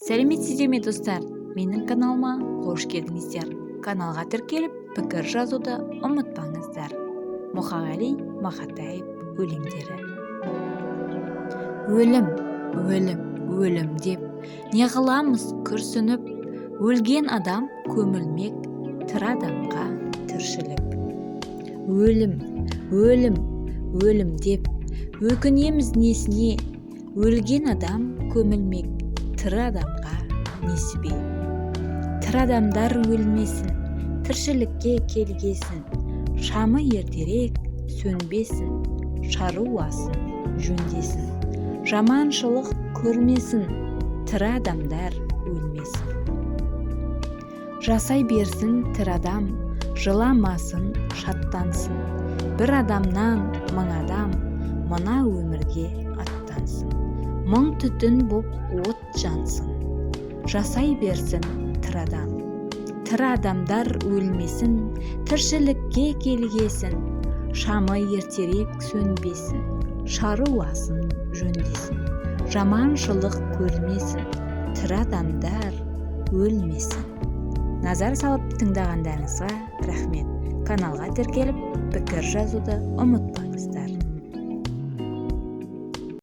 Сәлеметсіздер ме, достар! Менің каналыма қош келдіңіздер! Каналға тіркеліп, пікір жазуды ұмытпаңыздар. Мұқағали Мақатаев өлеңдері. Өлім, өлім, өлім деп не қыламыз күрсініп? Өлген адам көмілмек, тірі адамға тіршілік. Өлім, өлім, өлім деп өкінеміз несіне? Өлген адам көмілмек, тірі адамға несібе. Тірі адамдар өлмесін, тіршілікке келгесін, шамы ертерек сөнбесін, шаруасын жөндесін, жаманшылық көрмесін, тірі адамдар өлмесін. Жасай берсін тірі адам, жыламасын, шаттансын. Бір адамнан мың адам мына өмірге аттансын, мың түтін боп от жансын. Жасай берсін тірі адам. Тірі адамдар өлмесін, тіршілікке келгесін, шамы ертерек сөнбесін, шаруасын жөндесін, жаманшылық көрмесін, тірі адамдар өлмесін. Назар салып тыңдағандарыңызға рахмет! Каналға тіркеліп, пікір жазуды ұмытпаңыздар.